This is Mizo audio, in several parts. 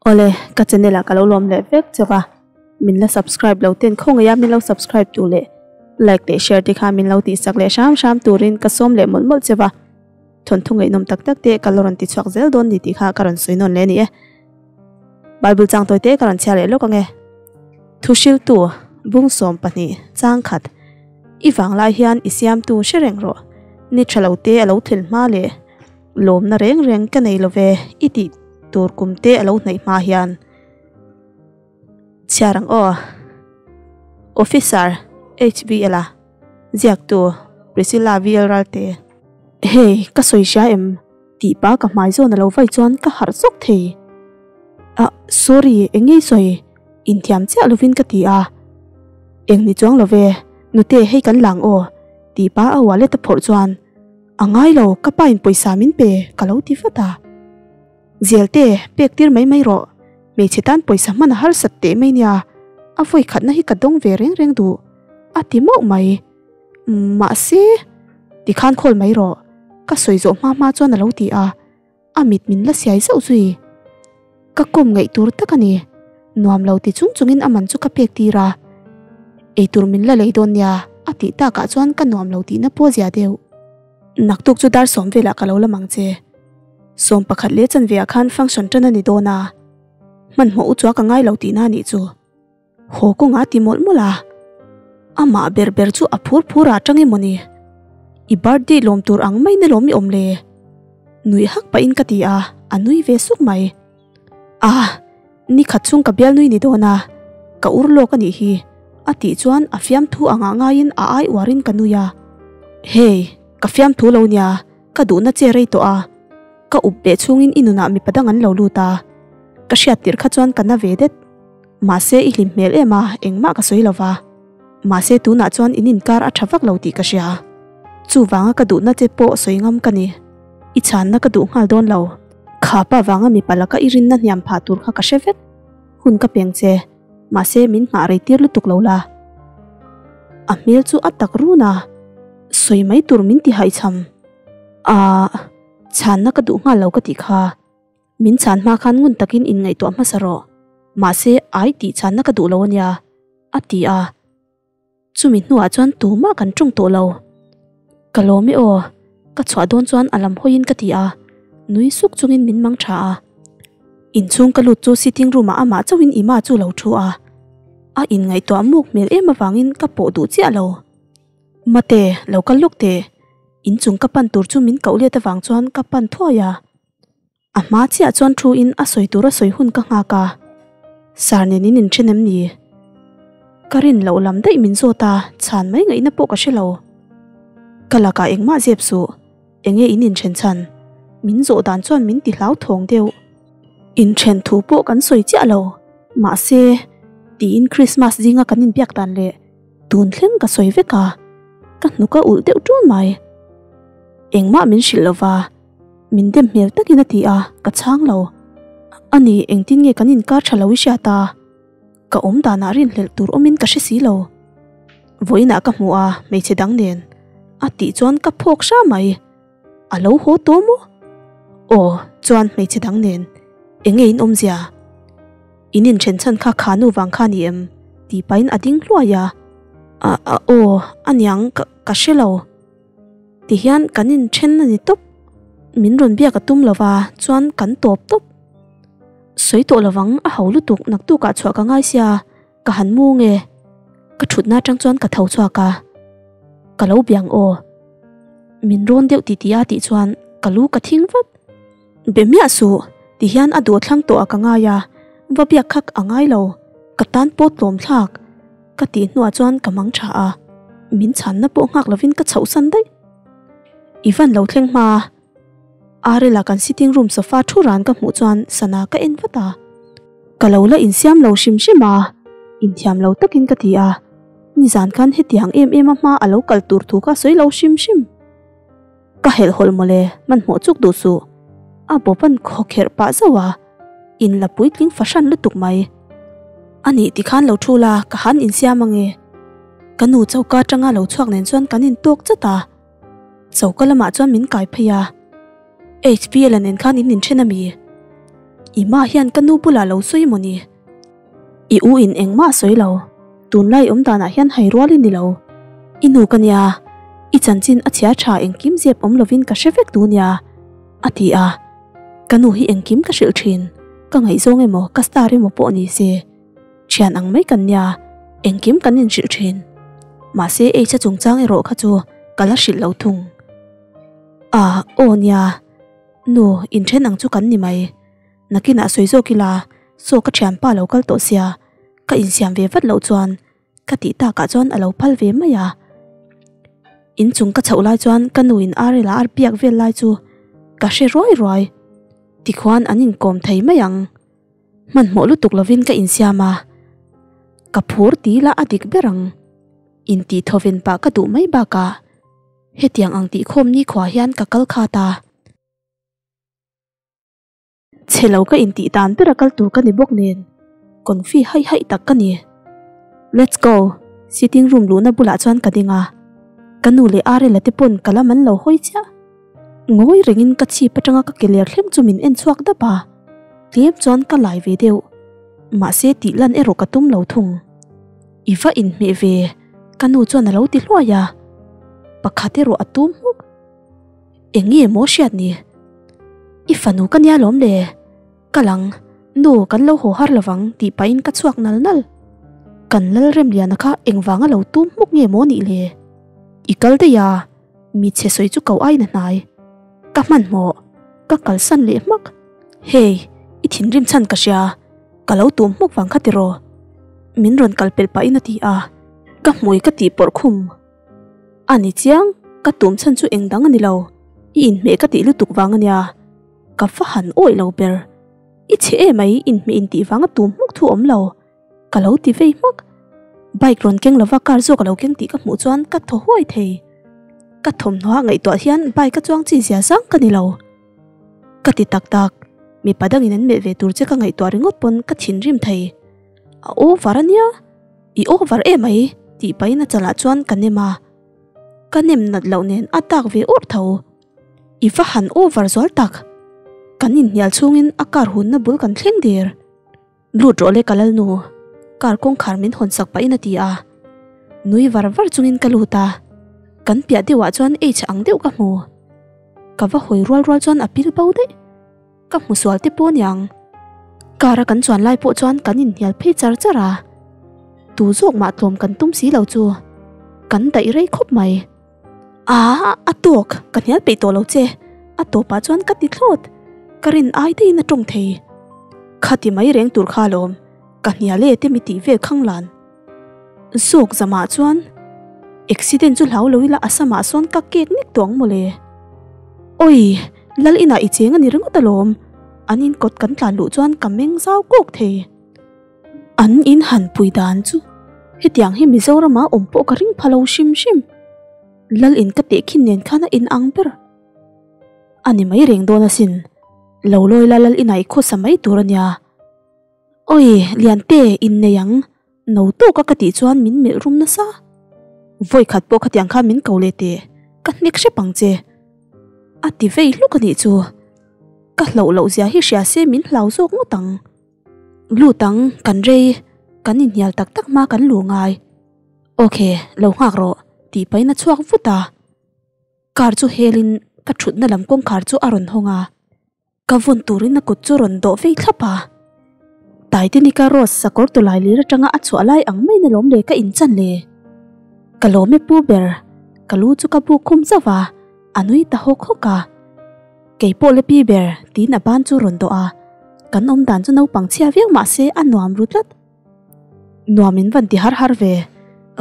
Awle, ka channel ah ka lo lawm leh vek chauh a, min la subscribe lo ten khawngaih a min lo subscribe tur leh like leh share te kha min lo tihsak leh hram hram turin ka sawm leh mawlh mawlh chauh a, thawnthu ngaihnawm tak tak te ka la rawn ti chhuak zel dawn ni tih kha ka rawn sawi nawn leh a ni e. Bible chang tawi te ka rawn chhiar leh lawk ang e. Thuhriltu, Bungsawm pahnih, Changkhat, I vanglai hian i siamtu hre reng rawh, ni tha lo te a lo thlen hma leh lawmna reng reng ka nei lo ve i tih tur kum te a lo hnaih hma hian chhiar ang aw. Officer, HVL a ziaktu Priscilla VL Ralte. Hey, ka sawi hria em? Tih pa ka hmai zawn a lo vai chuan ka harh zawk thei. Ah, sorry, eng nge i sawi? Inthiam chiah lovin ka ti a. Eng ni chuang lo ve, nute hei kan lang aw, tih pa a wallet a phawrh chuan, A ngai lo, ka pa in pawisa min pe, ka lo ti vat a. Zelte, pek tir mai mai rawh, hmeichhe tan pawisa hman a harsat teh mai nia, a vawi khatna hi ka dawng ve reng reng duh, a ti mauh mai. Mahse, tikhan khawl mai rawh, ka sawi zawh hma hma chuan a lo ti a, a mit min la siai zauh zui. Ka kawm ngaih tur tak a ni, nuam lo ti chung chungin a man chu ka pek tir a, eitur min la lei dawn nia a tih takah chuan ka nuam lo tihna pawh zia deuh. Naktuk chu dar sawm velah ka lo lam ang che. 11 leh chanveah khan function tan a ni dawn a, hmanhmawh u chua ka ngai lo tihna a nih chu. Haw kawngah a ti mawlh mawlh a, amah ber ber chu a phur phur ah tang emaw ni? I birthday lawm tur ang mai na lawm i awm le? Nuih hak pahin ka ti a, a nui ve suk mai. Ah, nikhat chhung ka bial nui ni dawn a, ka ur lawk a nih hi, a tih chuan a fiamthu angah ngaiin a ai uarin ka nui a. Hey, ka fiamthu lo nia, ka duhna che rei tawh a, ka up beh chhungin i nunah mipa dang an lo lut a, ka hriat tirh kha chuan ka na ve det. Mahse i hlim hmel em a, engmah ka sawi lova. Mahse tunah chuan in inkar a tha vak lo tih ka hria. Chuvanga ka duhna che pawh sawi ngam ka ni. I chhanna ka duh nghal dawn lo. Kha pa vanga mipa laka i rinna hniam phah tur kha ka hre vek. Hun ka peng che. Mahse min nghah rei tir lutuk lo la. A hmel chu a tak run a. Sawi mai tur min ti haihchham. Aah. Chhanna ka duh nghal lo ka tih kha. Min chhan hma khan ngun takin inngaihtuah hmasa rawh. Mahse, ai tih chhanna ka duh lo a nia, a ti a. Chumi hnuah chuan tumah kan tawng tawh lo. Ka lawm e aw, ka chhuah dawn chuan a lam hawiin ka ti a, nui suk chungin min mang tha a. Inchhung ka lut chu sitting room ah amah chauhin Ima chu lo thu a. A inngaihtuah muk hmel em avangin ka pawh duh chiah lo. Mate, lo kal lawk teh. Inchung ka pan tur chu min koh let avang chuan ka pan thuai a. A hma chiah chuan thu in a sawi tur a sawi hun ka nghak a, Sir nen in inthen em ni? Ka rin loh lam daih min zawt a, chhan mai ngaihna pawh ka hre lo. Ka lakah engmah zep suh, enge in inthen chhan? Min zawh dan chuan min ti hlau thawng deuh. Inthen thu pawh kan sawi chiah lo, mahse, tiin Christmas zinga kan inbiak dan leh tun thleng ka sawi vek a, ka hnuk a ulh deuh ṭun mai. Engmah min hrilh lova. Min dem hmel takin a ti a, ka chhang lo. Ani, engtin nge kan inkar tha lo i hriat a? Ka awm danah rinhlelh tur awmin ka hre si lo. Vawiinah ka hmu a, hmeichhe dang nen. A tih chuan ka phawk hra mai. A lo haw tawh maw? Aw, chuan hmeichhe dang nen. Enge in awmzia? In inthen chhan kha kha nu vang kha ni em? Tih pahin a ding hluai a. A, a, aw, aniang, ka, ka hre lo. Tihian kan inthen a ni tawp. Min rawn biak a tum lova chuan kan tawp tawp. Sawi tawh lovang a ho lutuk naktukah chhuah ka ngai sia ka han mu nge. Ka thutna atang chuan ka tho chhuak a. Ka lo biang aw. Min rawn deuh titi a tih chuan ka lu ka thing vat. Be miah suh tihian a duh thlang tawh a ka ngai a, va biak khak a ngai lo. Ka tan pawt tlawm thlak. Ka tih hnuah chuan ka mang tha a, min chhanna pawh nghak lovin ka chhohsan daih. I van lo thleng hma a, Arela kan sitting room sofa thu ran ka hmuh chuan sana ka en vat a. Ka lo la insiam lo hrim hrim a, inthiam lo takin ka ti a, nizan khan hetiang em em a hma a lo kal tur thu kha sawi lo hrim hrim. Ka helhhawlh mawle, hmanhmawh chuk duh suh. A bawp an khawkherh pah zauh a, in la puitling fahran lutuk mai. A nih tikhan lo thu la, ka han insiam ange. Ka nu choka atanga lo chhuak nen chuan kan intawk chat a, choka lamah chuan min kai phei a. HPL-a nen khan in inthen a mi? I ma hian ka nu bulah lo sawi maw ni? I u in engmah a sawi lo. Tunlai awm danah hian hai rual i ni lo. I nu ka nia, i chanchin a chhia tha engkim zep awm lovin ka hre vek tu nia, a ti a. Ka nu hi engkim ka hrilh thin, ka ngaihzawng emaw ka star emaw pawh ni se. Thian ang mai kan nia, engkim kan inhrilh thin. Mahse H-a chungchang erawh kha chu ka la hrilh lo thung. Ah, aw nia, nu, inthen ang chu kan ni mai. Nakinah sawi zawk ila, saw ka thianpa lo kal tawh sia, ka insiam ve vat loh chuan ka tih takah chuan a lo phal ve mai a. Inchung ka chhoh lai chuan ka nu in Arel-a ar biak vel lai chu ka hre ruai ruai. Tikhuan an inkawm thei mai ang. Hmanhmawh lutuk lovin ka insiam a, ka phur ti ila a dik ber ang. Intih thawven pah ka duh mai bakah hetiang ang tihkhawm nikhua hian ka kal khat a. Chhe lo ka intih dan ber a kal tur ka ni bawk nen confi haih haih tak ka ni. Let's go! Sitting room luhna bulah chuan ka ding a, ka nu leh Arela te pawn ka lam an lo hawi chiah. Ngawi rengin ka chhip atanga ka ke ler thleng chu min en chhuak dap a, tlem chuan ka lai ve deuh. Mahse tih lan erawh ka tum lo thung. I va inhmeh ve, ka nu chuan a lo ti hluai a, pakhat erawh a tum hmuk. Eng nge maw hriat ni? I fanu ka nia lawm le? Ka lang, nu kan lo haw har lovang tih pahin ka chhuak nal nal. Kan Lalremliana kha engvanga lo tum hmuk nge maw nih le? I kal daih a. Mi chhe sawi chu ko aiin a hnai. Ka hmanhmawh. Ka kalsan leh hmak. Hey, i thinrim chhan ka hria. Ka lo tum hmuk vang kha tiraw. Min rawn kal pelh pahin a ti a. Ka hmui ka tih pawrh khum. A ni chiang, ka tum chhan chu eng dang a ni lo. I inhmeh ka tih lutuk vang a nia. Ka va han awih lo ber. I chhe emai inhmeh intih vanga tum hmuk thu awm lo. Ka lo ti vei hmak. Bike rawn keng lova car zawk a lo keng tih ka hmuh chuan ka thaw huai thei. Ka thawmhnaw a ngaihtuah hian bike a chuang chi zia zang ka ni lo. Ka ti tak tak, mipa dangin an melh ve tur che ka ngaihtuah ringawt pawn ka thinrim thei. A over a nia, i over emai tih pahin a chalah chuan ka nem a. Ka nem nat loh nen a tak ve awrh tho. I va han over zual tak. Kan inhnial chhungin a car hunna bul kan thleng der. Lut rawh le ka lalnu, car kawngkhar min hawn sak pahin a ti a. Nui var var chungin ka lut a, kan piah deuhah chuan H ang deuh ka hmu. Ka va hawi rual rual chuan a pil bo daih. Ka hmu sual te pawh aniang. Car a kan chuan lai pawh chuan kan inhnial phei char char a. Tu zawk mah tlawm kan tum si lo chu kan daih rei khawp mai. Aaa a tawk, ka hnial peih tawh lo che, a tawpah chuan ka ti thlawt, ka rin ai daihin a tawng thei. Khati mai reng tur kha alawm, ka hnial e te mi tih vel khang lan. Zawk zamah chuan accident chu hlau lo ila a samah sawn ka kek nek tawh ang mawle. Awi, lal inah i cheng a ni ringawt alawm, an inkawt kan tlan luh chuan ka meng zau kawk thei. An in han pui dan chu hetiang hi Mizorama awm pawh ka ring pha lo hrim hrim. Lal in ka teh khin nen khan a in ang ber. A ni mai reng dawn asin. Lo lawi la lal inah i khawsa mai tur a nia. Awi Liante innei ang no tawka ka tih chuan min melh rum nasa. Vawi khat pawh khatiang khan min ko leh teh ka hnek hrep ang che. A ti vei hluk a nih chu. Ka hlauh loh zia hi hria se min hlau zawk ngawt ang. Lut ang, kan rei, kan inhnial tak tak hma kan luh ngai. Ok, lo nghak rawh, tih pahin a chhuak vut a. Car chu helin ka thutna lam kawngkhar chu a rawn hawng a, ka vawn turin a kut chu rawn dawh vei thlap a. Titanic-a Rose sakawr tawlai lir atanga a chhuah lai ang maiin alawm le ka inchan le. Ka lawm e pu ber, ka lu chu ka buk khum zauh a, a nui ta hawk hawk a. Kei pawh le pi ber tiin a ban chu rawn dawh a, kan awm dan chu naupang chhia viau mah se a nuam ru tlat. Nuam in van ti har har ve,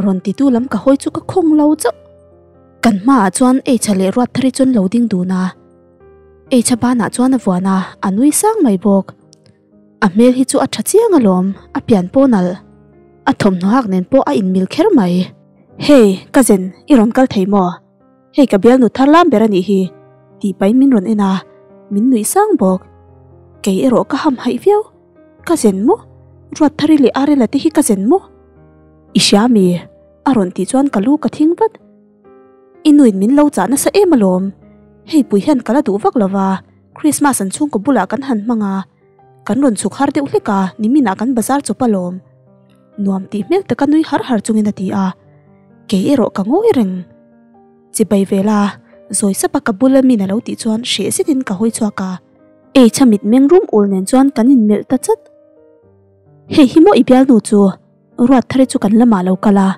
rawn ti tu lam ka hawi chu ka khawng lo chauh. Kan hmaah chuan Eicha leh Ruatthari chuan lo ding dun a, Eicha banah chuan a vuan a, a nui sang mai bawk. A hmel hi chu a tha chiang alawm, a pian pawh nalh. A thawmhnaw hak nen pawh a inmil kher mai. Hey, ka zen, i rawn kal thei maw? Hei ka bialnu thar lam ber a nih hi, tih pahin min rawn en a, min nuih sang bawk. Kei erawh ka ham haih viau, ka zen maw? Ruatthari leh Arela te hi ka zen maw? I hria mi? A rawn tih chuan ka lu ka thing vat. I nuin min lo chah nasa em alawm, hei pui hian ka la duh vak lo va, Christmas an chhungkaw bulah kan han hmang a. Kan rawn chhuk har deuh hlek a, niminah kan bazar chawp alawm. Nuam tih hmel taka nui har har chungin a ti a, kei erawh ka ngawi reng. Chibai ve la, zawi sapa ka bula min a lo tih chuan hreh zetin ka hawi chhuak a, H-a mit meng rum ul nen chuan kan inmelh ta chat. Hei hi maw i bialnu chu, Ruatthari chu kan lamah a lo kal a,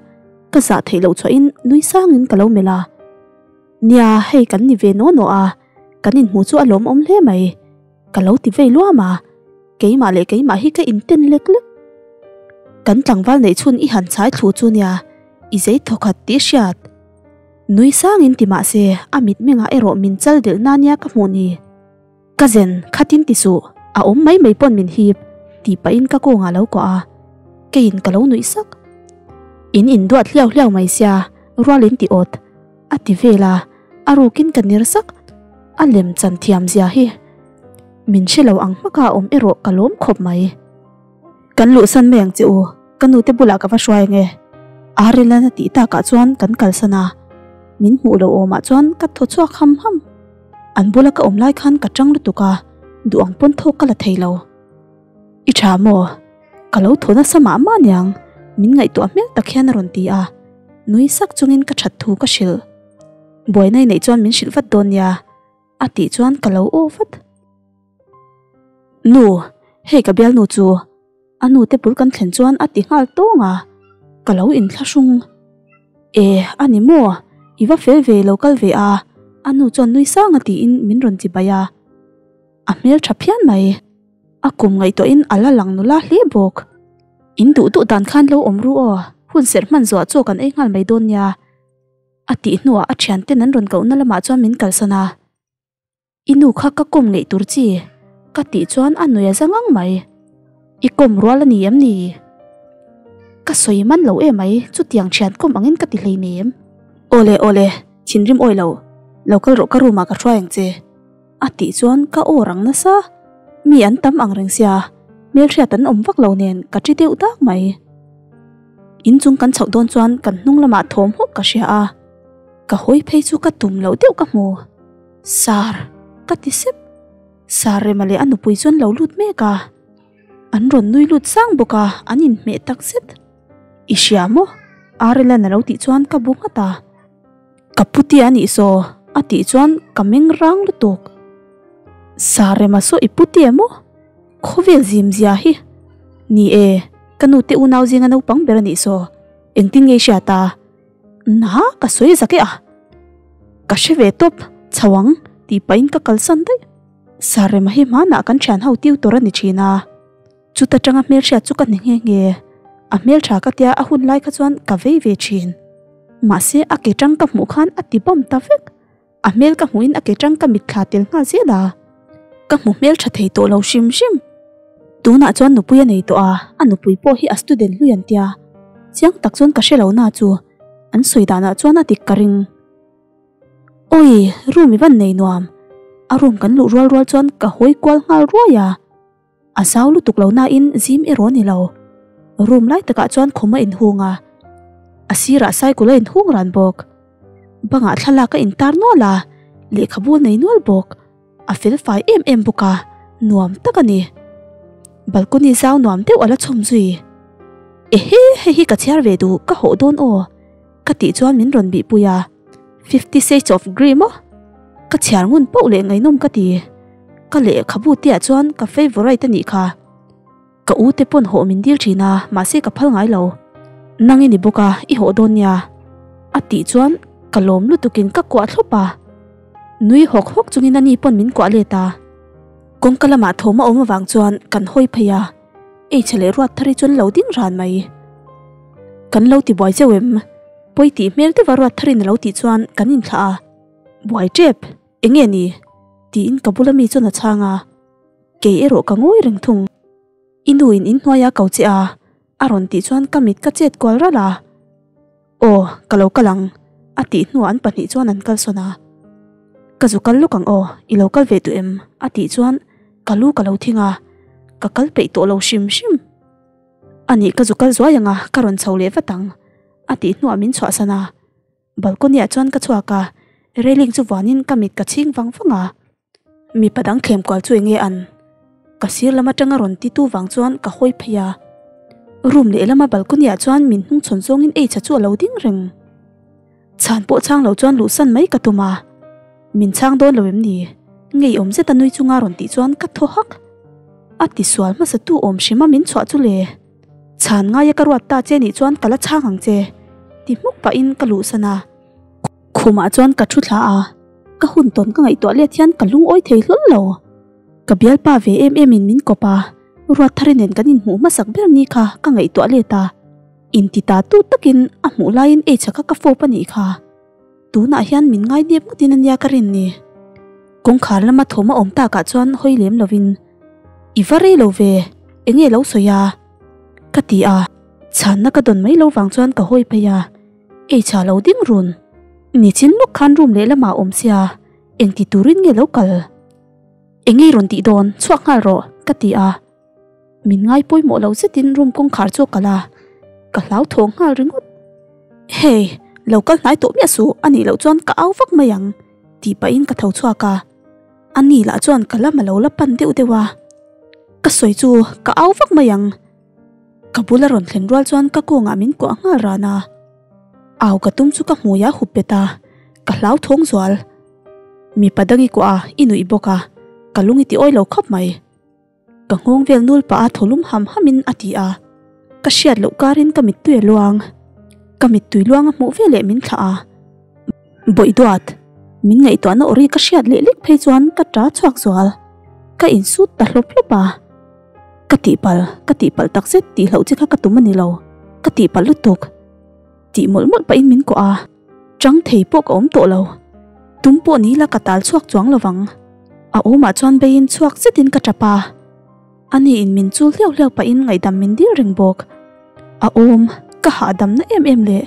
ka zah theih loh chhuahin nui sangin ka lo melh a. Nia, hei kan ni ve naw naw a, kan inhmuh chu a lawmawm hle mai. Ka lo ti vei luam a, keimah leh keimah hi ka inten lek lek. Kan tlangval neih chhun i han chhai thlu chu nia, i zei thawkhat tih hriat. Nui sangin ti mah se, a mitmengah erawh min chal delh na nia ka hmuh ni. Ka zen, khatin ti suh, a awm mai mai pawn min hip, tih pahin ka kawngah lo kuah a, keiin ka lo nuih sak. In induat hliau hliau mai sia, rual in ti awt. A ti vel a, a rukin ka ner sak. A lem chan thiam zia hi min hre lo ang hmaka a awm erawh ka lawm khawp mai. Kan luhsan mai ang che u, ka nute bulah ka va hruai ang e. Arelan a tih takah chuan kan kalsan a, min hmuh loh awmah chuan ka thaw chhuak ham ham. An bula ka awm lai khan ka tang lutuk a, duh ang pawn thawk ka la thei lo. I tha maw? Ka lo thaw nasa mah mah aniang, min ngaihtuah hmel tak hian a rawn ti a, nui sak chungin ka that thu ka hrilh. Buaina i neih chuan min hrilh vat dawn nia, a tih chuan ka lo aw vat. Nu, hei ka bialnu chu, a nu te bul kan thlen chuan a ti nghal tawng a, ka lo inthlahrung. E, a ni maw? I va fel ve lo kal ve a, a nu chuan nui sang a tiin min rawn chibai a. A hmel tha phian mai. A kum ngaihtuahin a la lang nula hle bawk. In duh duh dan khan lo awm ru aw, hun serh hman zuah chaw kan ei nghal mai dawn nia. A tih hnuah a thianten an rawn kohna lamah chuan min kalsan a. I nu kha ka kawm ngeih tur chi, ka tih chuan a nui a za ngang mai. I kawm rual a ni em ni? Ka sawi man lo em mai, chutiang thian kawm angin ka ti hleinem. Awle awle, thinrim awi lo, lo kal rawh ka room ah ka hruai ang che. A tih chuan ka aw rang nasa, mi an tam ang reng sia, hmelhriat an awm vak lo nen ka ṭi deuh dak mai. Inchung kan chhoh dawn chuan kan hnung lamah thawm hawk ka hria a, ka hawi phei chu ka tum loh deuh ka hmu. Sir, ka ti sep. Sir Rema leh a nupui chuan lo lut mek a, an rawn nui lut sang bawk a, an inhmeh tak zet. I hria maw? Arelan a lo tih chuan ka bu nghat a. Ka puti a nih saw a tih chuan ka meng rang lutuk. Sarema saw i puti em aw? Khawvel zim zia hi. Ni e, ka nu te unau zinga naupang ber a nih saw. Engtin nge i hriat a? Na, ka sawi zak e a. Ka hre ve tawp, chho ang tih pahin ka kalsan daih. Sarema hi hmanah kan thian ho tiu tur a ni thin a. Chuta tanga hmelhriat chu ka ni nghe nghe. A hmeltha ka tia a hun lai kha chuan ka vei ve thin. Mahse a ke tang ka hmuh khan a ti bam ta vek. A hmel ka hmuhin a ke tang ka mitthla tel nghal zel a. Ka hmu hmeltha thei tawh lo hrim hrim. Tunah chuan nupui a nei tawh a, a nupui pawh hi a student hlui an tia. Chiang tak chuan ka hre lo na chu an sawi danah chuan a dik ka ring. Awi, room i van nei nuam. A room kan luh rual rual chuan ka hawi kual nghal ruai a. A zau lutuk lo nain zim erawh a ni lo. Room lai takah chuan khum a inhung a, a sirah cycle a inhung ran bawk. Bangah thlalak a intar nual a, lehkhabu a nei nual bawk. A fel fai em em bawk a, nuam tak a ni. Balcony zau nuam deuh a la chhawm zui. Ehe, hei hi ka chhiar ve duh, ka hawh dawn aw. Ka tih chuan min rawn bihpui a, Fifty Shades of Grey maw? Ka chhiar ngun pauh leh ngaihnawm ka ti. Ka lehkhabu te ah chuan ka favourite a nih kha. Ka u te pawn hawh min dil thin a, mahse ka phal ngai lo. Nang i ni bawk a, i hawh dawn nia. A tih chuan ka lawm lutukin ka kuah thlawp a. Nui hawk hawk chungin ani pawn min kuah let a. Kawngka lamah thawm a awm avang chuan kan hawi phei a. Eichhe leh ruat thar hi chuan lo ding ran mai. Kan lo ti buai cheu em? Pawi tih hmel deuha ruat tharin a lo tih chuan kan inthlah a. Buai tep, eng nge ni? Tiin ka bula mi chuan a chhang a. Kei erawh ka ngawi reng thung. I nu in inhnuai a ko che a, a rawn tih chuan ka mit ka chet kual ralh a. Aw, ka lo kal ang, a tih hnuah an pahnih chuan an kalsawn a. Ka zu kal lawk ang aw, i lo kal ve duh em? a tih chuan ka lu ka lo thing a, ka kal peih tawh lo hrim hrim. A nih ka zu kal zuai ang a, ka rawn chho leh vat ang, a tih hnuah min chhuahsan a. Balcony ah chuan ka chhuak a, railing chu vuanin ka mit ka chhing vang vang a. Mipa dang thlem kual chu enge an? Ka sir lam atanga rawn ti tu vang chuan ka hawi phei a. Room lehlama balcony ah chuan min hnung chhawn zawngin H-a chu a lo ding reng. Chhan pawh chhang lo chuan luhsan mai ka tum a. Min chhang dawn lo em ni? Ngeiawm zeta nui chunga rawn tih chuan ka thaw hak. A tisual hmasa tu awm hrim a min chhuah chu le. Chhan ngaia ka ruat ta che nih chuan ka la chhang ang che ti hmuk pahin ka luhsan a. Khumah chuan ka thu thla a, ka hun tawn ka ngaihtuah let hian ka lungawi thei hlawl lo. Ka bialpa ve em em in min kawp a, Ruatthari nen kan inhmuh hmasak ber ni kha ka ngaihtuah let a, inti ta tu takin a hmuh laiin eichha kha ka fawp a nih kha. Tunah hian min ngai nep ngawtin a nia ka rin ni. Kawngkhar lama thawm a awm takah chuan hawi lem lovin, I va rei lo ve, enge lo sawi a? ka ti a, chhanna ka dawn mai lo vang chuan ka hawi phei a, eichha lo ding run. Nichin lawk khan room lehlamah a awm sia, engti turin nge lo kal? Engei rawn tih dawn, chhuak nghal rawh, ka ti a. Min ngai pawimawh lo zetin room kawngkhar chu a kal a, ka hlauthawng nghal ringawt. Hey, lo kal hnai tawh miah suh, a nih loh chuan ka au vak mai ang, tih pahin ka tho chhuak a. A ni lah chuan ka lam a lo la pan deuh deuh a. Ka sawi chu ka au vak mai ang. Ka bula rawn thlen rual chuan ka kawngah min kuah nghal ran a. Au ka tum chu ka hmui a hup bet a, ka hlauthawng zual. Mipa dang i kuah a, i nuih bawk a, ka lung i ti awi lo khawp mai. Ka nghawng vel nul pah a thaw lum ham ham in a ti a, ka hriat loh karin ka mittui a luang. Ka mittui luang a hmuh veleh min thlah a. Bawih duat, min ngaihtuahna awri ka hriat leh lek phei chuan ka ta chhuak zual. Ka insut ta hlawp hlawp a. Ka tihpalh, ka tihpalh takzet tih hlauh che kha ka tum a ni lo, ka tihpalh lutuk. Tih mawlh mawlh pahin min kuah a. Chang thei pawh ka awm tawh lo. Tum pawh ni ila ka tal chhuak chuang lo vang. A awmah chuan beiin chhuak zetin ka tap a. Ani in min chul hliau hliau pahin ngaihdam min dil reng bawk. A awm, ka hahdamna em em leh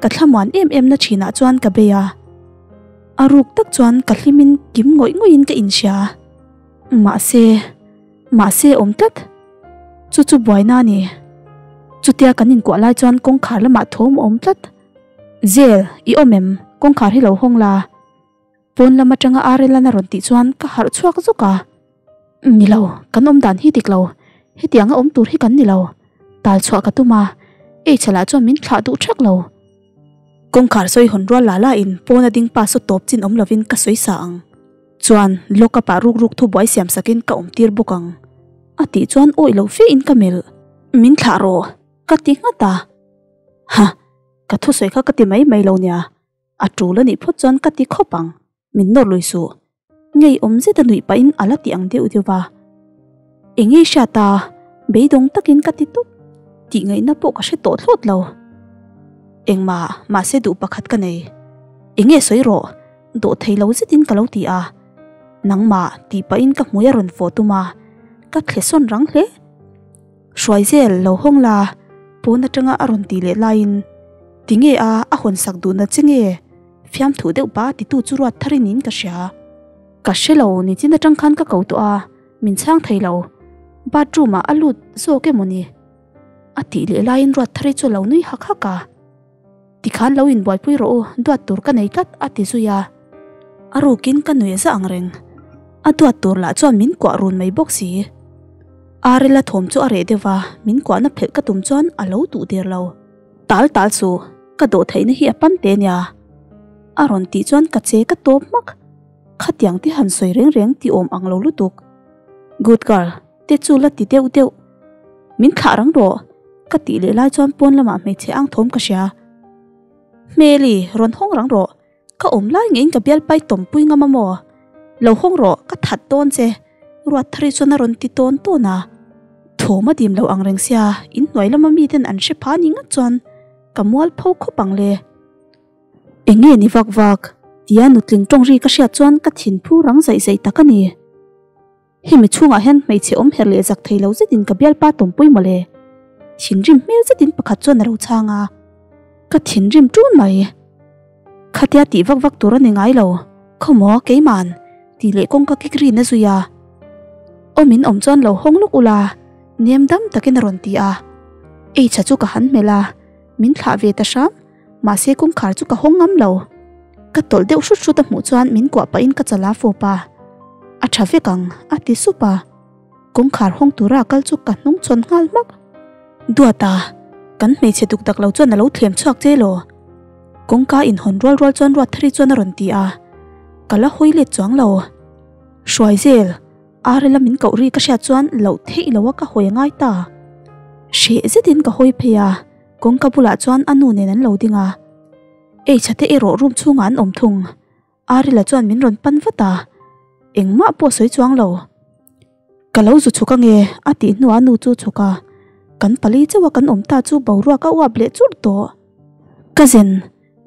ka thlamuan em em na thinah chuan ka bei a. A ruk tak chuan ka hlimin kim ngawih ngawih in ka inhria. Mahse. Mahse awm tlat. Chu chu buaina a ni. Chutia kan inkuah lai chuan kawngkhar lamah thawm a awm tlat. Zel, i awm em? Kawngkhar hi lo hawng la. Pawn lam atanga Arel-an a rawn tih chuan ka harh chhuak zawk a. Ni lo, kan awm dan hi dik lo. Hetianga awm tur hi kan ni lo. Tal chhuah ka tum a, Eichha lah chuan min thlah duh thak lo. Kawngkhar sawi hawn rual la la in pawn a ding pa saw tawp chin awm lovin ka sawi sa ang. Chuan lock up ah ruk ruk thu buai siam sakin ka awm tir bawk ang. A tih chuan awih lo fe in ka melh. Min thlah rawh, ka ti nghat a. Ha! Ka thusawi kha ka ti mai mai lo nia, a tul a nih phawt chuan ka ti khawp ang, min nawr lui suh. Ngeiawm zeta nuih pahin a la ti ang deuh deuh va. Eng nge hriat a, beidawng takin ka ti tawp, tih ngaihna pawh ka hre tawh thlawt lo. Engmah, mahse duh pakhat ka nei. Eng nge sawi rawh, dawh thei lo zetin ka lo ti a. Nangmah, tih pahin ka hmui a rawn fawh tum a, ka thle sawn rang hle. Hruai zel lo hawng la, pawn atanga a rawn tih leh laiin Tinge a, a hawn sak duhna che nge? Fiamthu deuh ba titu chu ruat tharin in ka hria. Ka hre lo, nichin atang khan ka ko tawh a, min chhang thei lo. Bathroom ah a lut zawk emaw ni? A tih leh laiin ruat thari chu a lo nui hak hak a. Tikhan lo inbuaipui rawh u, duat tur ka nei tlat a ti zui a. A rukin ka nui za ang reng. A duat tur lah chuan min kuah run mai bawk si. Arela thawm chu a reh deuh va, min kuahna phelh ka tum chuan a lo duh der lo. Tal tal chu, ka dawh theihna hi a pan te nia. A rawn tih chuan ka che ka tawp hmak. Khatiang te han sawi reng reng ti awm ang lo lutuk. Good girl, te chu la ti deuh deuh. Min thlah rang rawh, ka tih leh lai chuan pawn lamah hmeichhe ang thawm ka hria. Hmeli, rawn hawng rang rawh, ka awm lai ngeiin ka bialpai tawmpui ngam a maw? Lo hawng rawh, ka that dawn che, Ruatthari chuan a rawn ti tawn tawn a. Thawm a dim lo ang reng sia, inhnuai lama miten an hre pha ni ngat chuan ka mual pho khawp ang le. Eng nge ni vak vak? tia nutling tawng ri ka hriat chuan ka thinphu rang zaih zaih tak a ni. Hemi chhungah hian hmeichhe awm her leh zak thei lo zetin ka bialpa tawmpui mawle. Thinrim hmel zetin pakhat chuan a ro chhang a. Ka thinrim ṭun mai. Khatia tih vak vak tur a ni ngai lo. Khawmaw keiman tih leh kawngka kik rin a zui a. Awm in awm chuan lo hawng lawk ula, nem dam takin a rawn ti a. Eichha chu ka han hmelh a, min thlah ve ta hram. Mahse kawngkhar chu ka hawng ngam lo. Ka tawlh deuh hrut hrut a hmuh chuan min kuah pahin ka chala fawp a. A tha vek ang, a ti sup a. Kawngkhar hawng tura kal chu ka hnung chhawn nghal hmak. Duata, kan hmeichhe duk dak lo chuan a lo thlem chhuak che law? Kawngka inhawn rual rual chuan Ruatthari chuan a rawn ti a, ka la hawi let chuang lo. Hruai zel, Arela min koh ri ka hriat chuan loh theih lo a ka hawi a ngai ta. Hreh zetin ka hawi phei a, kawngka bulah chuan a nu nen an lo ding a. Eichhate erawh room chhungah an awm thung. Arila chuan min rawn pan vat a, engmah pawh sawi chuang lo. Ka lo zu chhuk ange a tih hnuah nu chu chhuk a, kan pali chauh a kan awm ta chu boruak a uap leh churh tawh. Ka zen,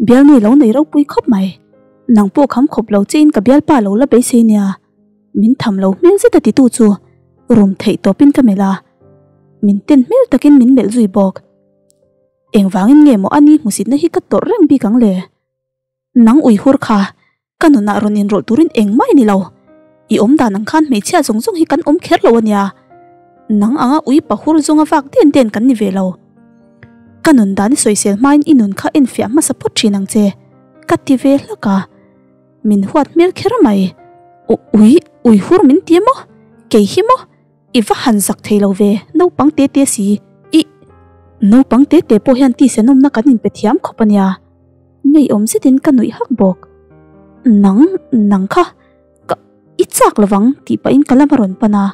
bialnu i lo nei ropui khawp mai. Nang pawh kham khawp lo che in ka bialpa lo la beisei nia. Min tham lo hmel zet a titu chu rum theih tawpin ka melh a, min ten hmel takin min melh zui bawk. Engvangin nge maw ani hmusitna hi ka tawrh reng bik ang le? Nang uihur kha, ka nunah rawn inrawlh turin engmah i ni lo. I awm dan ang khan hmeichhia zawng zawng hi kan awm kher lo a nia. Nang anga ui pahur zawnga vak den den kan ni ve lo. Ka nun dan i sawisel hmain i nun kha enfiah hmasa phawt thin ang che, ka ti ve hlak a. Min huat hmel kher mai. Ui, uihur min ti maw? Kei hi maw? I va han zak thei lo ve, naupang te te si. Ih, naupang te te pawh hian tisenawmna kan inpe thiam khawp a nia. Ngeiawm zetin ka nuih hak bawk. Nang, nang kha, ka, i chak lovang tih pahin ka lam a rawn pan a.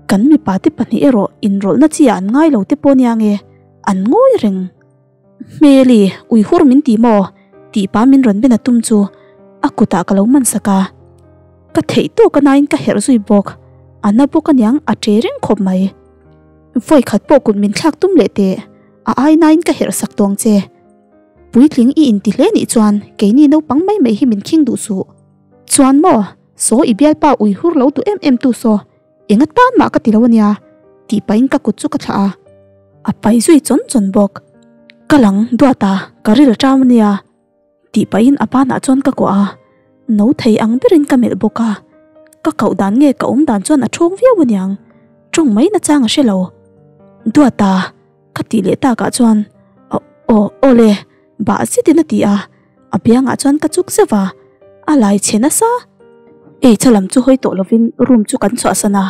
Kan mipa te pahnih erawh inrawlhna chi ah an ngai lo te pawh nia nge, an ngawi reng. Hmeli, uihur min ti maw? tih pa min rawn ben a tum chu a kutah ka lo man sak a. Ka theih tawk a nain ka herh zui bawk, a na bawk aniang a ṭe reng khawp mai. Vawi khat pawh kut min thlak tum leh teh, a ai nain ka herh sak tawng che. Puitling i inti hle nih chuan keini naupang mai mai hi min khing duh suh. Chuan maw, saw i bialpa uihur lo duh em em tu saw, Enga tan mah ka ti lo ania tih pahin ka kut chu ka thlah a, a pai zui chawn chawn bawk. Ka lang duat a, ka ril a ṭam ania tih pahin a banah chuan ka kuah a, no thei ang berin ka melh bawk a, ka koh dan nge ka awm dan chuan a ṭhawng viau aniang, ṭawng mai nachang a hre lo. Duat a, ka tih leh takah chuan aw aw awle bah zetin a ti a, a biangah chuan ka chuk zeuh a, a lai chhe nasa. Eicha lam chu hawi tawh lovin room chu kan chhuahsan a,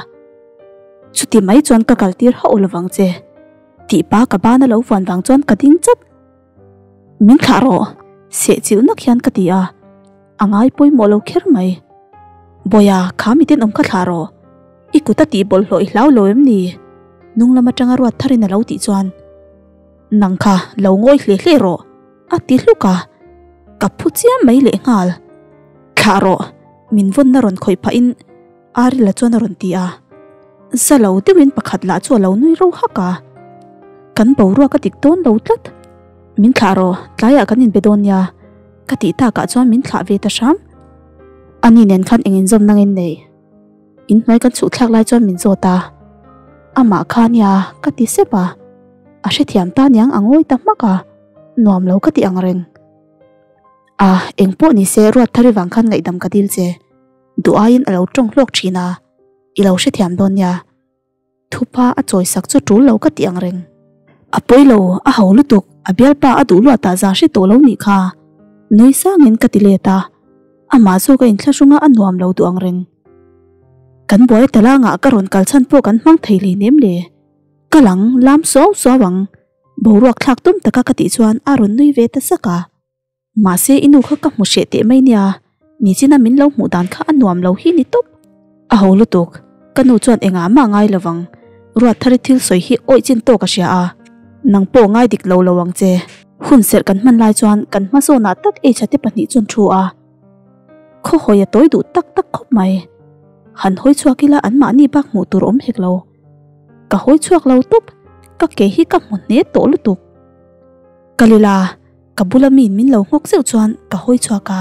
chuti mai chuan ka kal tir hauh lovang che tih pa ka bana lo vuan vang chuan ka ding chat. Min thlah rawh, seh chilh nak hian ka ti a, a ngai pawimawh lo kher mai. Bawiha kha miten awm kha thlah rawh. I kut a tih bawlhhlawh i hlau lo em ni? Hnung lam atanga ruat tharin a lo tih chuan, Nang kha lo ngawi hle hle rawh, a ti hluk a, ka phu chiam mai lehnghal. Thlah rawh, min vawnna rawn khawih phahin Arila chuan a rawn ti a. Za lo deuhin pakhat lah chu a lo nui ro hak a. Kan boruak a dik dawn lo tlat. Min thlah rawh, tlaiah kan inbe dawn nia, ka tih takah chuan min thlah ve ta hram. Ani nen khan eng inzawmna nge nei? In hnuai kan chhuh thlak lai chuan min zawt a, amah kha nia ka ti sep a, a hrethiam ta niang a ngawi ta hmak a, nuam lo ka ti ang reng. A, eng pawh ni se ruat thar i vang khan ngaihdam ka dil che, duh aiin a lo tawng hlawk thin a, i lo hrethiam dawn nia. Thupa a chawi sak chu tul lo ka ti ang reng. A pawi lo, a ho lutuk, a bialpa a duh luat ah za hre tawh lo nih kha. Nui sangin ka ti let a, amah zawk a inthlahrung a a nuam lo duh ang reng. Kan buai talangah ka rawn kal chhan pawh kan hmang thei hlei nem le. Ka lang lam suau suau ang, boruak thlak tum taka ka tih chuan a rawn nui ve ta sak a. Mahse i nu kha ka hmu hreh teh mai nia, nichina min lo hmuh dan kha a nuam lo hi ni tawp. A ho lutuk, ka nu chuan engah mah ngai lovang, Ruatthari thil sawi hi awih chin tawk a hria a, nang pawh ngai dik lo lo ang che. Hun serh kan hman lai chuan kan hma zawnah tak eichha te pahnih chuan thu a, khaw hawi a tawi duh tak tak khawp mai. Han hawi chhuak ila anmahni bak hmuh tur awm hek lo. Ka hawi chhuak lo tawp, ka ke hi ka hmu hne tawh lutuk. Kalila. Ka bula miin min lo nghawk zeuh chuan ka hawi chhuak a,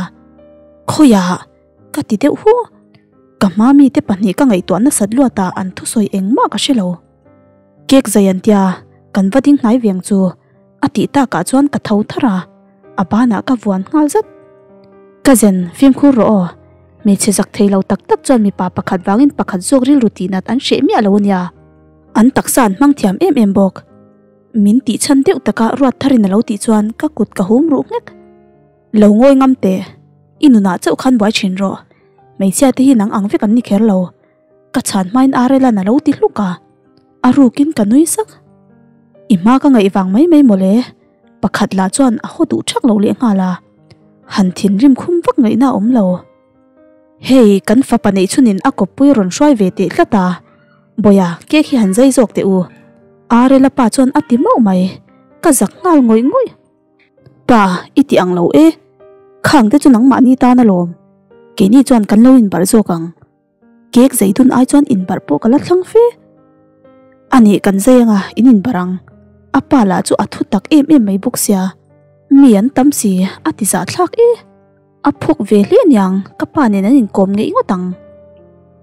Khawiah? ka ti deuh hu. Ka hma mite pahnih ka ngaihtuah nasat luat a an thusawi engmah ka hre lo. Cake zai an tia, kan va ding hnai veng chu a tih takah chuan ka tho thar a, a banah ka vuan nghal zat. Ka zen fimkhur rawh aw, hmeichhe zak thei lo tak tak chuan mipa pakhat vangin pakhat zawk rilru tihnat an hreh miah lo ania. An taksa an hmang thiam em em bawk. Min tih chhan deuh taka ruat tharin a lo tih chuan ka kut ka hum ruh nghek. Lo ngawi ngam teh, i nunah chauh khan buai thin rawh. Hmeichhia te hi nang ang vek an ni kher lo. Ka chhan hmain Arel-a'n a lo ti hluk a, a rukin ka nui sak. I hma ka ngaih vang mai mai mawle, pakhat lah chuan a haw duh thak lo leh nghal a, han thinrim khum vak ngaihna a awm lo. Hei, kan fapa neih chhunin a kawppui rawn hruai ve teh tlat a, Bawia cake hi han zai zawk teh u. Arel-a pa chuan a ti mauh mai, ka zak nghal ngawih ngawih. Pa, i ti ang lo e. Khang te chu nangmahni tan alawm. Keini chuan kan lo inbarh zawk ang. Cake zei dun ai chuan inbarh pawh ka la thlang fe. A nih kan zai anga in inbarh ang. A pa lah chu a thu tak em em mai bawk sia. Mi an tam si, a ti zah thlak e. A phawk ve hle aniang, ka pa nen an inkawm ngeih ngawt ang.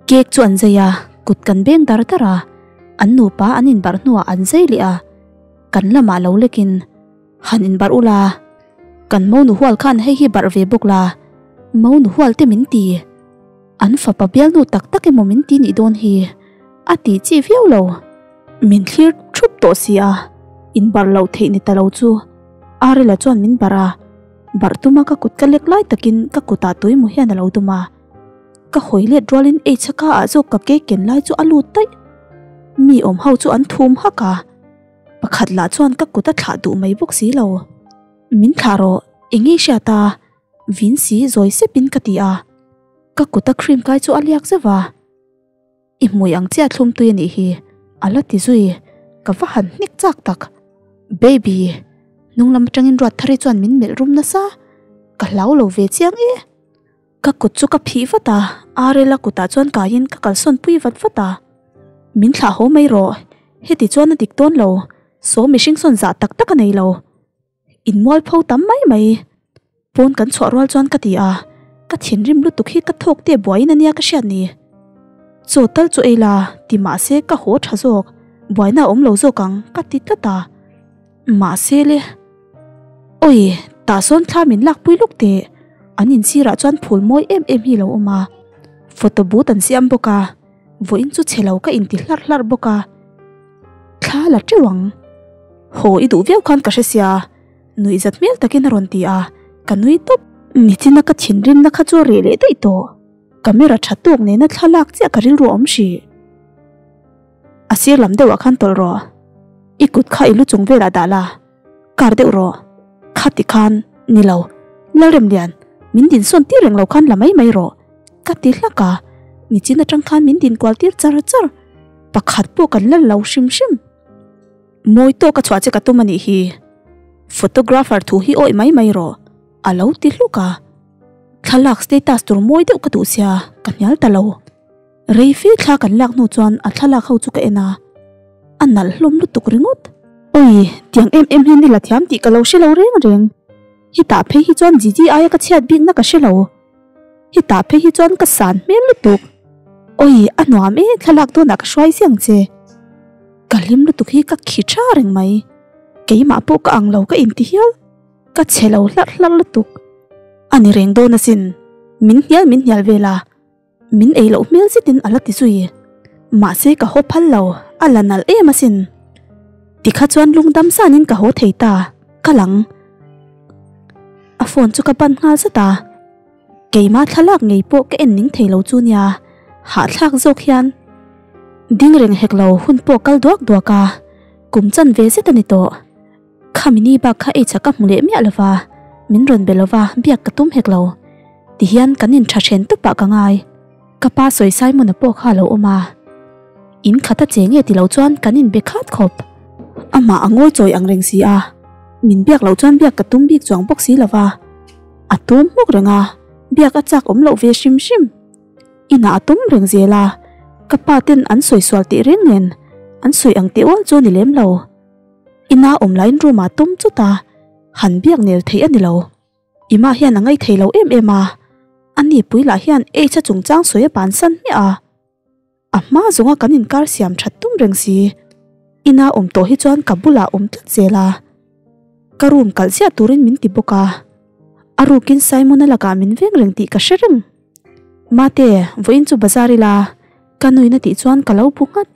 Cake chu an zai a, kut kan beng dar dar a. An nupa an inbarh hnuah an zai leh a. Kan lamah lo lekin. Han inbarh ula, kan mo nu hual khan hei hi barh ve bawk la, mo nu hual te min ti. An fapa bialnu tak tak emaw min ti nih dawn hi, a ti chi viau lo. Min thlir thup tawh si a, inbarh loh theih ni ta lo chu. Arela chuan min barh a, barh tuma ka kut ka lek lai takin ka kutah tuimaw hian a lo dum a. Ka hawi let rualin eichhaka ah zawk ka ke ken lai chu a lut daih. Mi awm ho chu an thum hak a. Pakhat lah chuan ka kut a thlah duh mai bawk si lo. Min thlah rawh, eng nge hriat a? Vin si zawi sepin ka ti a. Ka kut a cream kai chu a liak zeuh a. I hmui ang chiah thlum tui a nih hi, a la ti zui. Ka va han hnek chak tak. Baby, hnung lam atangin Ruatthari chuan min melh rum nasa. Ka hlau lo ve chiang e. Ka kut chu ka phih vat a, Arel-a kutah chuan kaiin ka kalsawn pui vat vat a. Min thlah haw mai rawh, heti chuan a dik dawn lo, saw mihring sawn zah tak tak a nei lo. Inmualpho tam mai mai. Pawn kan chhuah rual chuan ka ti a, ka thinrim lutuk hi ka thawk te buaiin a nia ka hriat ni. Chaw tal chu ei la, ti mahse ka haw tha zawk, buaina a awm lo zawk ang, ka ti tlat a. Mahse le. Awi, tah sawn thla min lakpui lawk teh. An insirah chuan phul mawi em em hi lo awm a. Photo booth an siam bawk a, vawiin chu chhe lo ka inti hlarh hlarh bawk a. Thla la teuh ang. Haw i duh viau khan ka hre sia, nuihzat hmel takin a rawn ti a, ka nui tawp. Nichina ka thinrimna kha chu a reh leh daih tawh. Camera tha tawk nena thla lak chiah ka rilru a awm hrih. A sir lam deuhah khan tawlh rawh. I kut kha i lu chung velah dah la, kar deuh rawh. Khati khan, ni lo, Lalremlian, min dinsawn tir reng lo khan la mai mai rawh, ka ti hlak a. Nichin atang khan min dinkual tir char char. Pakhat pawh kan la lo hrim hrim. Mawi tawk a chhuah che ka tum a nih hi. Photographer thu hi awih mai mai rawh, a lo ti hluk a. Thlalak status tur mawi deuh ka duh sia, ka hnial ta lo. Rei fe thla kan lak hnu chuan a thlalak ho chu ka en a, a nalh hlawm lutuk ringawt. Awi, tiang em em hian i la thiam tih ka lo hre lo reng reng. Hetah phei hi chuan Gigi aia ka chhiat bikna ka hre lo. Hetah phei hi chuan ka san hmel lutuk. Awi, a nuam e, thlalak dawnah ka hruai ziang che. Ka hlim lutuk hi ka khi tha reng mai. Keimah pawh ka ang lo ka inti hial. Ka chhe lo hlarh hlarh lutuk. A ni reng dawn asin, min hnial min hnial vel a. Min ei loh hmel zetin a la ti zui. Mahse ka haw phal lo, a la nalh em asin. Tikha chuan lungdam sanin ka haw thei ta, ka lang. A phone chu ka ban nghal zat a, keima thlalak ngei pawh ka en ning thei lo chu nia, hahthlak zawk hian. Ding reng hek lo hun pawh kal duak duak a, kum chan ve zet a ni tawh. Khami ni bak kha eichha ka hmu leh miah lova, min rawn be lova biak ka tum hek lo. Tihian kan intha then tupah ka ngai. Ka pa sawi Simon-a pawh kha a lo awm a. In khat a che nge ti lo chuan kan inbe khat khawp. Amah a ngawi chawi ang reng si a, min biak loh chuan biak ka tum bik chuang bawk si lova. A tum hmuk reng a, biak a chak awm loh ve hrim hrim. Inah a tum reng zel a, ka pa ten an sawi sual tih reng nen an sawi ang teh ual chu a ni lem lo. Ina awm laiin room ah tum chut a, han biak nel theih a ni lo. Ima hian a ngaih thei lo em em a, a nipui lah hian H-a chungchang sawi a bansan hmiah a. A hma zawnga kan inkar siam that tum reng si. Ina awm tawh hi chuan ka bulah awm tlat zel a, ka room kalh ziah turin min ti bawk a. A rukin Simon-a lakah min veng reng tih ka hre reng. Mate, vawiin chu bazar ila, ka nuin a tih chuan ka lo bu nghat.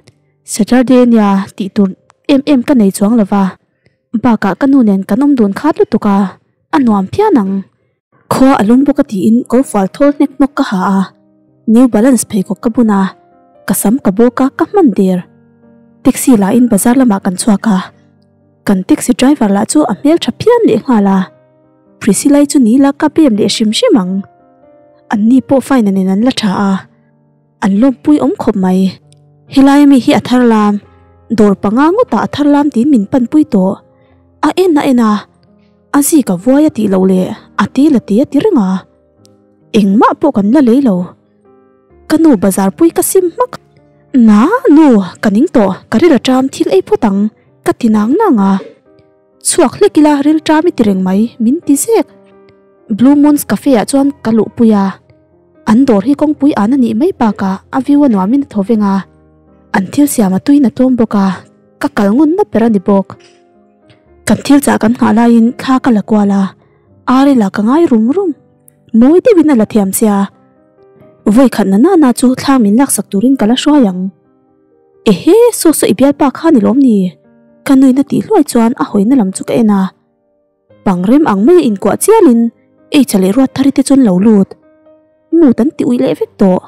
Saturday nia tih tur em em ka nei chuang lova, bakah ka nu nen kan awm dun khat lutuk a, a nuam phian ang. Khua a lum bawk a tiin kawrfual thawl hnek hnawk ka ha a, New Balance pheikhawk ka bun a, Ka sam ka bawk a, ka hman der. Taxi la in bazar lamah kan chhuak a, kan taxi driver lah chu a hmel tha phian leh nghal a. Priscilla i chu ni la ka bem leh hrim hrim ang. An ni pawh fine nen an la tha a, an lawmpui awm khawp mai. Helai ami hi a thar lam, dawr panga ngawtah a thar lam tiin min panpui tawh. A en a en a, a zik a vuai a tih loh leh a ti la ti a ti reng a. Engmah pawh kan la lei lo. Ka nu bazar pui ka sim hmak. Na, nu, ka ning tawh, ka ril aṭam thil ei phawt ang, ka ti nang nang a. Chhuak hlek ila ril ṭam i ti reng mai, min ti zek. Blue Moons Cafe ah chuan ka luh pui a. An dawr hi kawngpui an a nih mai bakah a view a nuamin a thaw veng a. An thil siam a tuin a tlawm bawk a, ka kal ngun na ber a ni bawk. Kan thil chah kan nghah laiin thla ka la kual a, ar ila ka ngai rum rum. Mawi deuhin a la thiam sia. Vawi khat na nana chu thla min laksak turin ka la hruai ang. Ehe, saw saw i bialpa kha ni lawm ni? Ka nuina tih hluai chuan a hawina lam chu ka en a. Pangrem ang maia inkuah chialin H-a leh Ruatthari te chuan lo lut. Mut an ti uih leh vek tawh.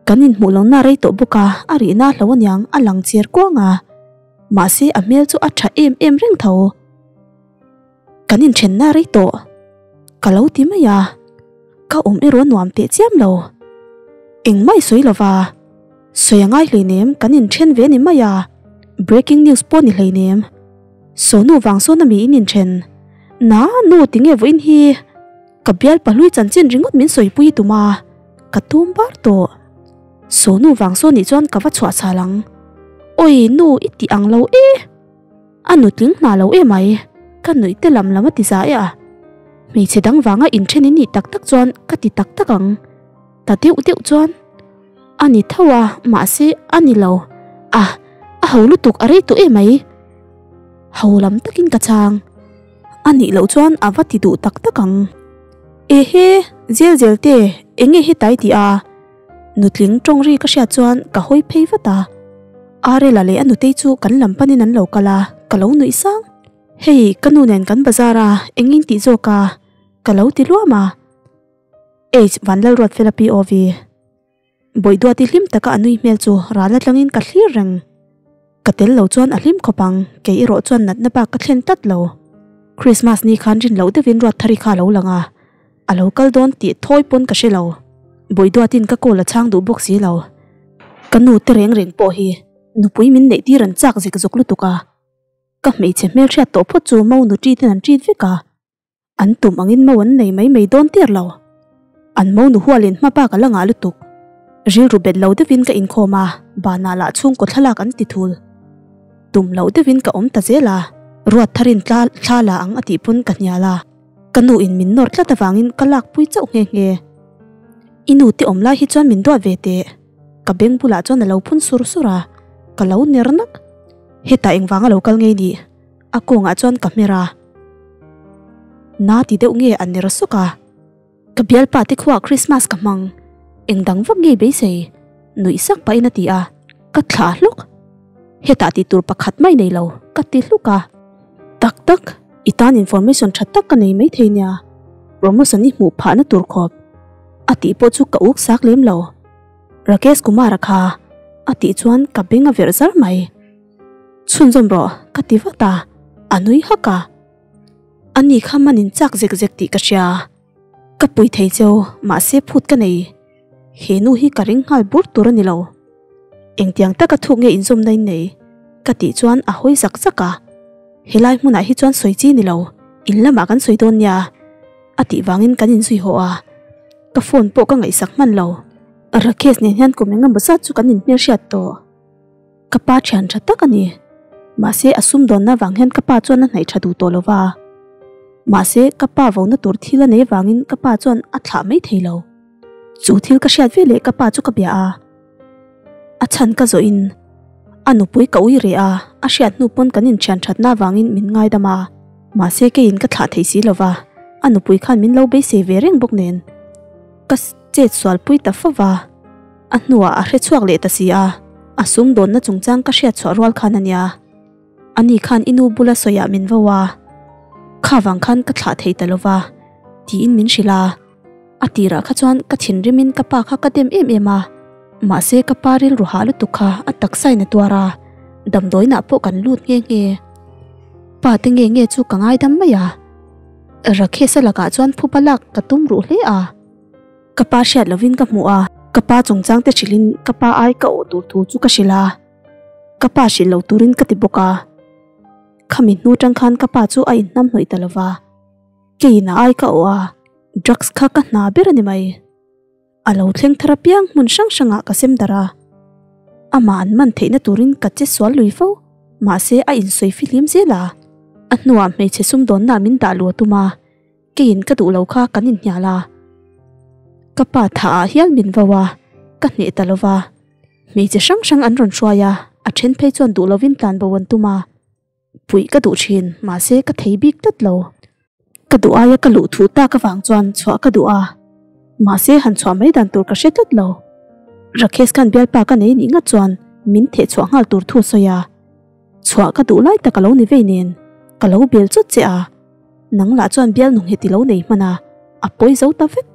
Kan inhmuh lohna rei tawh bawk a, a rihna hlo aniang a lang chiar kuang a. Mahse a hmel chu a tha em em reng tho. Kan inthenna rei tawh ka lo ti mai a, ka awm erawh nuam teh chiam lo. Engmah i sawi lova, sawi a ngai hleinem kan inthen ve ni mai a, breaking news pawh ni hleinem. Sawnu vang sawn ami in inthen? Na, nu tinge vawiin hi ka bial pahlui chanchin ringawt min sawipui tum a, ka tum bar tawh. Sawnu vang sawn nih chuan ka va chhuah chhal ang. Awi nu i tih ang lo e! A nutling hna lo emai, ka nuih te lam lam a ti za e a. Hmeichhe dang vanga inthen in nih tak tak chuan ka ti tak tak ang. Ta deuh deuh chuan a ni tho a, mahse a ni lo. A, a ho lutuk a rei tawh emai. Ho lam takin ka chhang. A nih loh chuan a va ti duh tak tak ang. Ehe, zel zel te, enge hetai ti a? Nutling tawng ri ka hriat chuan ka hawi phei vat a, Arela leh a nutei chu kan lam panin an lo kal a, ka lo nuih sang. Hei, ka nu nen kan bazar a, engin tih zawk a? Ka lo ti luam a. H Vanlalruatfela POV. Bawihduati hlim taka a nui hmel chu ral atlangin ka thlir reng. Ka tel lo chuan a hlim khawp ang, kei erawh chuan natna bak ka thlen tlat lo. Christmas ni khan rin loh deuhin Ruatthari kha a lo lang a, A lo kal dawn tih thawi pawn ka hre lo. Bawihduatin ka call a chhang duh bawk si lo. Ka nu te reng reng pawh hi nupui min neih tir an chak zek zawk lutuk a. Ka hmeichhe hmelhriat tawh phawt chu mo nu ṭitin an ṭit vek a. An tum angin mo an nei mai mai dawn tir lo. An mo nu hualin hma bak a la ngah lutuk. Rilru bet lo deuhin ka inkhawm a, banah lah chhungkaw thlalak an ti thul. Tum loh deuhin ka awm ta zel a, ruat tharin tla thla la ang a tih pawn ka hnial a. Ka nu in min nawr tlat avangin ka lak pui chauh nghe nghe. I nu te awm lai hi chuan min duat ve teh. Ka beng bulah chuan a lo phun sur sur a, ka lo ner nak. Hetah engvanga lo kal ngei nih? A kawngah chuan ka hmer a. Na ti deuh nge a ner sawk a. Ka bialpa te khuaah Christmas ka hmang. Eng dang vak ngei beisei? Nuih sak pahin a ti a, ka thlah hlawk. Hetah tih tur pakhat mai nei lo, ka ti hluk a. Tak tak, i tan information tha tak ka nei maithei nia, promotion i hmuh phahna tur khawp. A tih pawh chu ka uk sak lem lo. Rakesh Kumar-a kha a tih chuan ka beng a verh zar mai. Chhunzawm rawh, ka ti vat a, a nui hak a. Ani kha manin chak zek zek tih ka hria. Ka pui thei cheu, mahse phut ka nei. He nu hi ka ring nghal bur tur a ni lo. Engtiang taka thuk nge inzawmna in nei? Ka tih chuan a hawi zak zak a. Helai hmunah hi chuan sawi chi ni lo, in lamah kan sawi dawn nia. A tih vangin kan inzui haw a. Ka phone pawh ka ngaihsak hman lo. Rakesh nen hian kum engemaw zat chu kan inhmelhriat tawh. Ka pa thian tha tak a ni. Mahse a sumdawnna vang hian ka pa chuan a hnaih tha duh tawh lo va. Mahse ka pa vona tur thil a nei vangin ka pa chuan a thlah mai thei lo. Chu thil ka hriat ve leh ka pa chu ka bia a. A chhan ka zawhin a nupui ka ui reh a, a hriat hnu pawn kan inthian thatna vangin min ngaidam a. Mahse keiin ka thlah thei si lo va, a nupui khan min lo beisei ve reng bawk nen ka chet sualpui ta fo va. A hnuah a hre chhuak leh ta si a, a sumdawnna chungchang ka hriat chhuah rual khan a nia. Ani khan i nu bula sawiah min vo a, kha vang khan ka thlah thei ta lo va, tiin min hrilh a. A tirah kha chuan ka thinrimin ka pa kha ka dem em em a. Mahse ka pa rilru hah lutuk kha a taksa in a tuar a, damdawiinah pawh kan lut nghe nghe. Pa te nge nge chu ka ngaidam mai a. Rakesh-a lakah chuan phupa lak ka tum ruh hle a. Ka pa hriat lovin ka hmuh a, ka pa chungchang te hrilhin ka pa ai ka awh tur thu chu ka hrilh a. Ka pa hrilh lo turin ka ti bawk a. Khami hnu tang khan ka pa chu a inhnam hnawih ta lova. Keiin a ai ka awh a, drugs kha ka hna ber a ni mai. A lo thleng thar apiang hmun hrang hrangah ka sem darh a. Amah an man theihna turin ka che sual lui fo, mahse a insawi fihlim zel a. A hnuah hmeichhe sumdawnna min dah luh a tum a, keiin ka duh lo kha kan inhnial a. Ka pa thah ah hial min vo a, ka hneh ta lova. Hmeichhe hrang hrang an rawn hruai a, a then phei chuan duh lovin tlanbo an tum a. Puih ka duh thin, mahse ka thei bik tlat lo. Ka duh aia ka luh thu tak avang chuan chhuah ka duh a, mahse han chhuah mai dan tur ka hre tlat lo. Rakesh khan bialpa ka nei nih ngat chuan min theh chhuah nghal tur thu a sawi a, chhuah ka duh lai tak a lo ni vei nen ka lo bel chawt che a, nang lah chuan bial nung heti lo nei hman a, a pawi zo ta vek.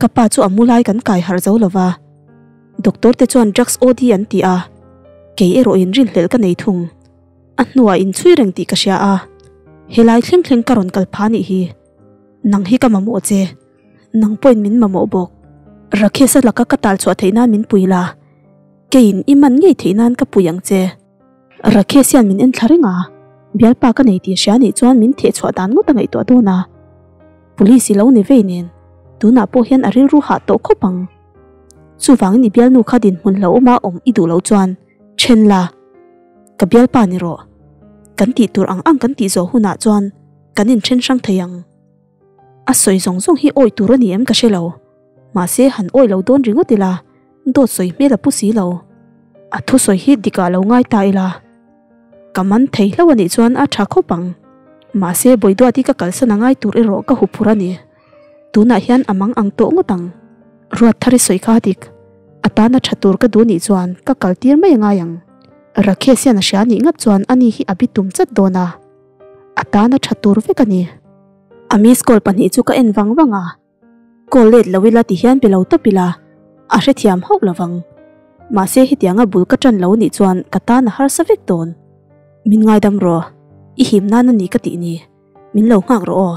Ka pa chu a mu lai kan kai harh zo lova, doctor te chuan drugs OD an ti a, kei erawh in rinhlelh ka nei thung. A hnuah inchhui reng tih ka hria a, helai thleng thleng ka rawn kal pha nih hi. Nang hi ka mamawh che, nang pawhin min mamawh bawk. Rakesh-a laka ka tal chhuah theih nan min pui la, keiin i man ngei theih nan ka pui ang che. Rakesh hian min en thla reng a, bialpa ka nei tih hria nih chuan min theh chhuah dan ngawt a ngaihtuah dawn a. Police i lo ni vei nen, tunah pawh hian a rilru hah tawh khawp ang. Chuvangin i bialnu kha dinhmun hlauhawma awm i duh loh chuan then la. Ka bialpa ni rawh. Kan tih tur ang ang kan tih zawh hunah chuan kan inthen hrang thei ang. A sawi zawng zawng hi awih tur a ni em ka hre lo. Mahse han awih lo dawn ringawt ila, dawt sawi hmel a pu si lo. A thusawi hi dikah lo ngai ta ila. Ka man thei hlauh a nih chuan a tha khawp ang. Mahse Bawiduati ka kalsan a ngai tur erawh ka huphurh a ni. Tunah hian a mang ang tawh ngawt ang. Ruat thar i sawi kha dik. A tana tha tur ka duh nih chuan ka kal tir mai a ngai ang. Rakesh hian a hria nih ngat chuan ani hi a bi tum chat dawn a. A tana tha tur vek a ni. A miss call pahnih chu ka en vang vang a. Call let lo ila ti hian pe lo tawp ila a hrethiam hauh lo vang. Mahse hetianga bul ka tan lo nih chuan ka tan a harsa vek dawn. Min ngaidam rawh. I him nan a ni ka tih ni. Min lo nghak rawh aw.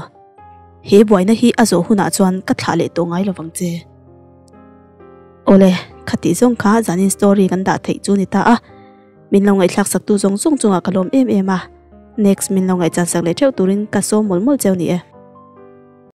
He buaina hi a zawh hunah chuan ka thlah leh tawh ngai lovang che. Awle, khatih zawng kha zanin story kan dah theih chu ni ta a. Min lo ngaihthlak saktu zawng zawng chungah ka lawm em em a. Next min lo ngaihchan sak leh theuh turin ka sawm mawlh mawlh cheu ni e.